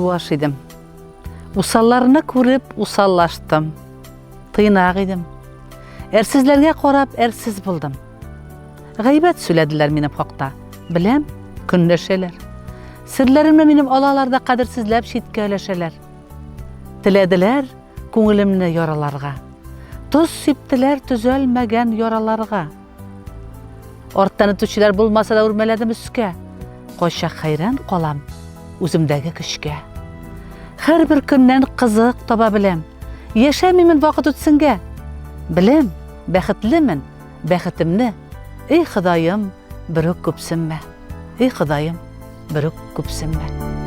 Юаш идем. Усалларны күреп усаллаштым. Тыйнак идем. Әрсезләргә карап әрсез булдым. Гайбәт сөйләделәр минем хакта. Беләм, көнләшәләр. Серләремне минем алалар да кадерсезләп читкә өләшәләр. Теләделәр күңелемне яраларга. Тоз сиптеләр төзәлмәгән яраларга. Арттан үтүчеләр булмаса да үрмәләдем өскә. Кайчак хәйран калам үземдәге көчкә. Һәрбер көннән кызык таба беләм. Яшәмимен вакыт үтсенгә. Беләм, бәхетлемен, бәхетемне. Эй, Ходаем, берүк күпсенмә. Эй, Ходаем, берүк күпсенмә.